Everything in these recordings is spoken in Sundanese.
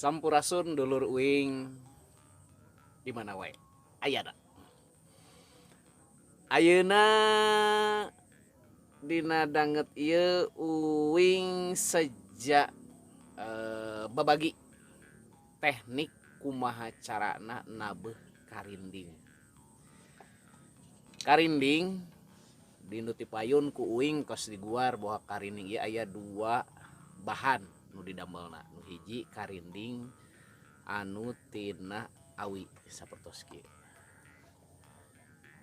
Sampurasun dulur uing di mana wae ayana. Ayeuna dina danget ieu uing seja babagi teknik kumaha carana nabeuh karinding. Karinding di nu ti payun ku uing kos diguar bahwa karinding ieu aya dua bahan nu didamelna. Nu hiji karinding anu tina awi sapertos kieu.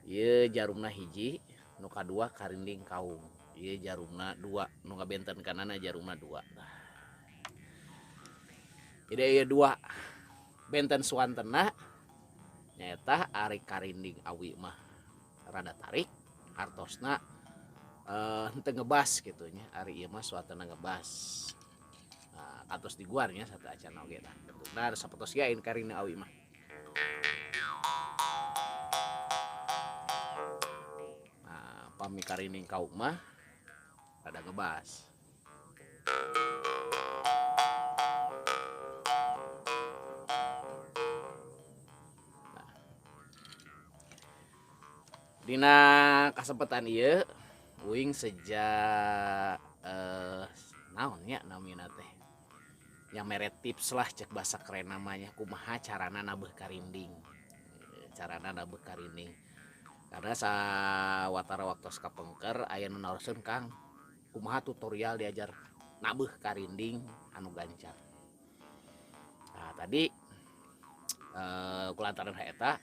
Ieu jarumna hiji, nu kadua karinding kaung. Ieu jarumna dua, nu ngabentenkanana jarumna dua. Jadi ieu dua benten suantena nyaeta ari karinding awi mah rada tarik hartosna henteu ngebas kitu nya, ari ieu mah suantena ngebas. Nah, atos diguar nya satu acan oge tah. Bentukna sapertos ieu karinding awi mah. Nah, pami karinding kaung mah rada ngebas. Nah. Dina kasempatan ieu uing sejak naon nya namina teh nya mere tips lah cek bahasa keren namanya kumaha carana nabeuh karinding. Carana nabeuh karinding karena sawatara waktos kapengker aya nu naroskeun, Kang, kumaha tutorial diajar nabeuh karinding anu gancar. Nah, tadi kulantaran eta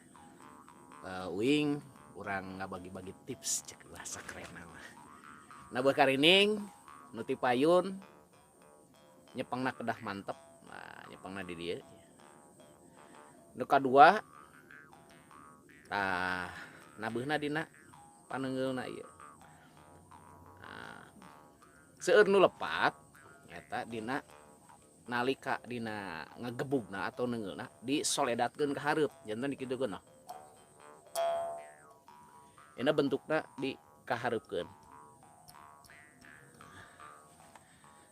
uing urang ngabagi-bagi tips cek bahasa keren mah. Nabeuh karinding nu ti payun nyepengna kedah mantep. Nah, nyepengna di dieu. Nu kadua tah nabeuhna dina paneungeulna ieu. Nah, seueur nu lepat eta dina nalika dina ngegebugna atau neungeulna disoledatkeun ka hareup, janten dikitukeun noh. Ini bentukna dikahareupkeun.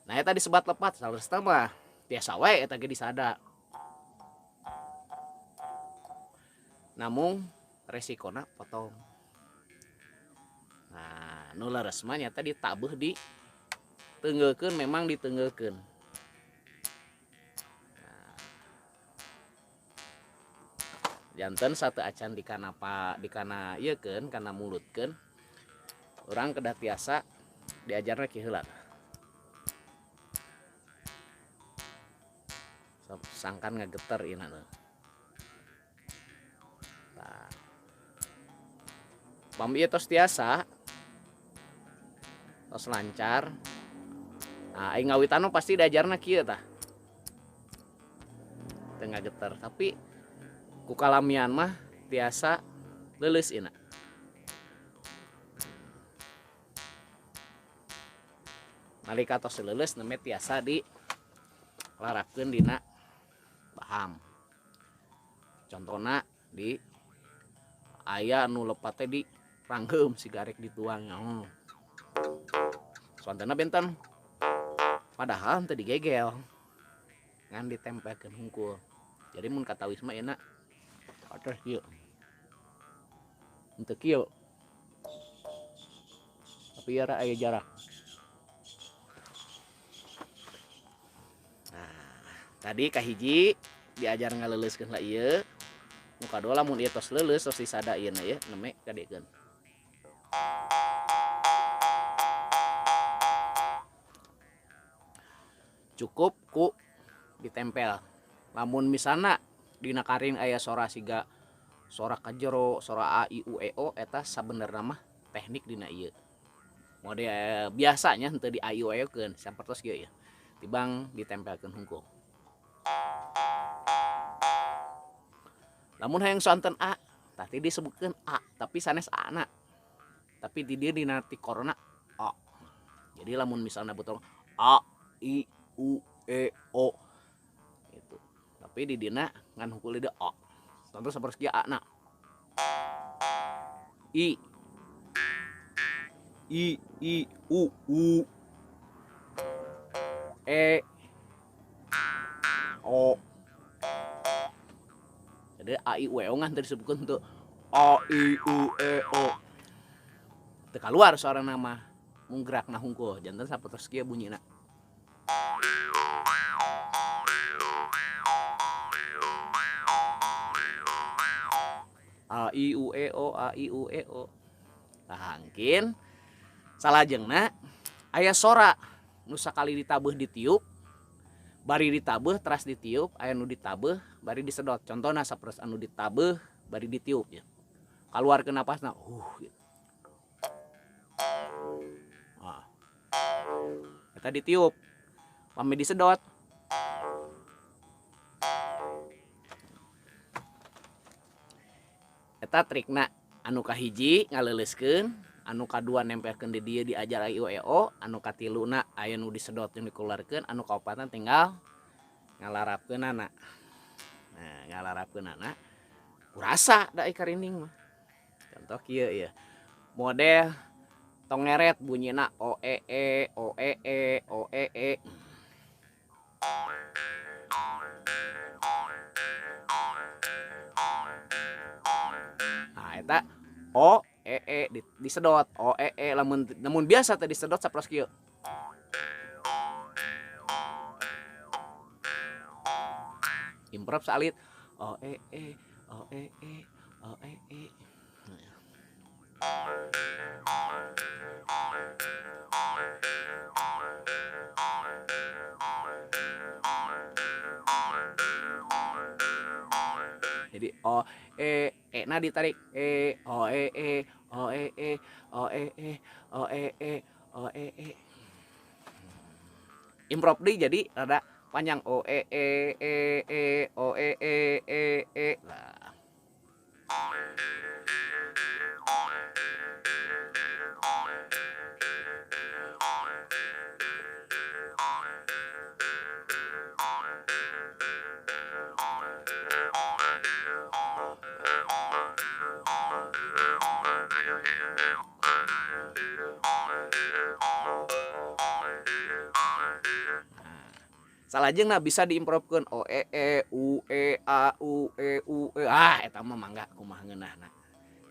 Nah, eta disebat lepat saleresna mah biasa wae eta ge disada. Namung resikona potong. Nah, nu leres mah nyata ditabeuh di teunggeulkeun, memang diteunggeulkeun. Nah, janten satu acan dikana pa, dikana ieu keun, kana mulutkeun. Urang kedah tiasa diajarna ki heula. Sangkan ngageter ieu na. Tah. Pami ieu tos tiasa, tos lancar. Nah, aing ngawitan mah pasti diajarna kieu tah. Teu ngageter, tapi ku kalamian mah tiasa leuleus ieu na. Nalika tos leuleus nembe tiasa dilarapkeun dina baham. Contona di aya nu lepat teh di ranggeum sigarek dituang. Soantena benten. Padahal teu digegel. Ngan ditempelkeun hungkul. Jadi mun katawis mah enak atas kieu. Henteu kieu. Tapi ya aya jarak. Nah, tadi kahiji diajar ngaleuleuskeun lah ieu. Nu kadua lamun ieu tos leuleus tos disada ieu na ieu neme kadiekeun. Cukup ku ditempel. Lamun misalna dina karing aya sora siga sora kajero, sora a i u e o eta sabenerna mah teknik dina ieu. Mode biasanya henteu di a i u e o keun, sapertos kieu ya. Tibang ditempelkeun hungkul. Lamun hayang sonten A, tadi disebutkeun A, tapi sanes A na. Tapi di dieu dina tikorna A. Jadi lamun misalna betul A I U E O gitu. Tapi di dina ngan hukul di A. Tentu sapertos kieu A na. I I I U U E O. Jadi A I U E O ngan teu disebutkeun teu A I U E O. Teu kaluar suarana mah, mung gerakna hungkul janten sapertos kieu bunyina. A I U E O A I U E O. Tah angkin salajengna aya sora nu sakali ditabeuh ditiup, bari ditabeuh teras ditiup, aya nu ditabeuh bari disedot. Contohna sapertos anu ditabeuh bari ditiup ya. Kaluarkeun napasna gitu. Ah. Eta ditiup. Pami disedot. Eta trikna anu kahiji ngaleuleuskeun, anu kadua nempelkeun di dieu diajar A I U E O, anu katiluna aya nu disedot jeung dikeluarkeun, anu kaopatna tinggal ngalarapkeunana. Nah, ngalarapkeunana kurasa da karinding mah. Contoh kieu ieu. Model tongeret bunyina O E E O E E O E E. Nah, eta O E E disedot O E E lamun namun biasa teh disedot sapros kieu. Improv salit O E E O E E O E E. Jadi O E E na ditarik E O E E O E E O E E O E E O E E. Improv deui jadi rada panjang O E E E E O E E E E. Nah. Salajengna bisa diimprovkeun O E E U E A U E U E. Ah, eta mah mangga kumaha ngeunahna.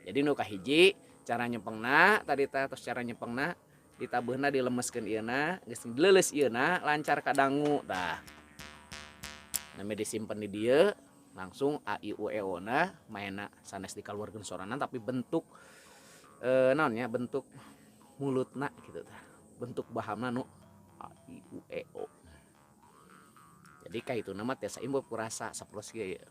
Jadi nu kahiji cara nyepengna tadi teh tos cara nyepengna ditabeuhna dilemeskeun ieuna, geus leuleus ieuna lancar kadangu tah. Nami disimpen di dieu langsung A I U E O na maena sanes dikaluarkeun sorana tapi bentuk naon nya bentuk mulutna gitu tah. Bentuk bahamna nu A I U E O. Jadi ka itu nama tiasa imbuh kurasa sapros kieu ya.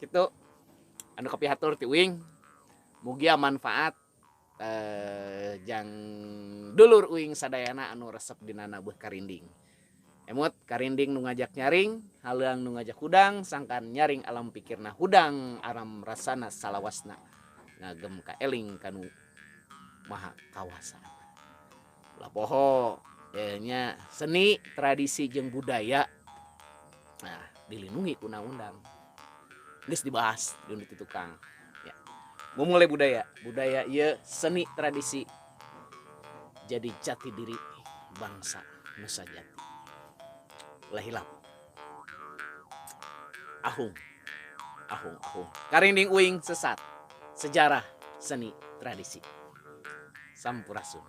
Gitu anu kapihatur ti uing mugia manfaat jang dulur uing sadayana anu resep dina nabuh karinding. Emut karinding nu ngajak nyaring, haleuang nu ngajak hudang, sangkan nyaring alam pikirna hudang, alam rasana salawasna ngagem kaeling kanu maha kawasa. Ulah poho nya seni tradisi jeung budaya nah dilindungi ku undang-undang. Geus dibahas di unit tukang. Ya. Memulai budaya, budaya ieu seni tradisi jadi jati diri bangsa Nusa Jati. Ulah hilap. Ahung. Ahung, ahung. Karinding uing sesat. Sejarah seni tradisi. Sampurasun.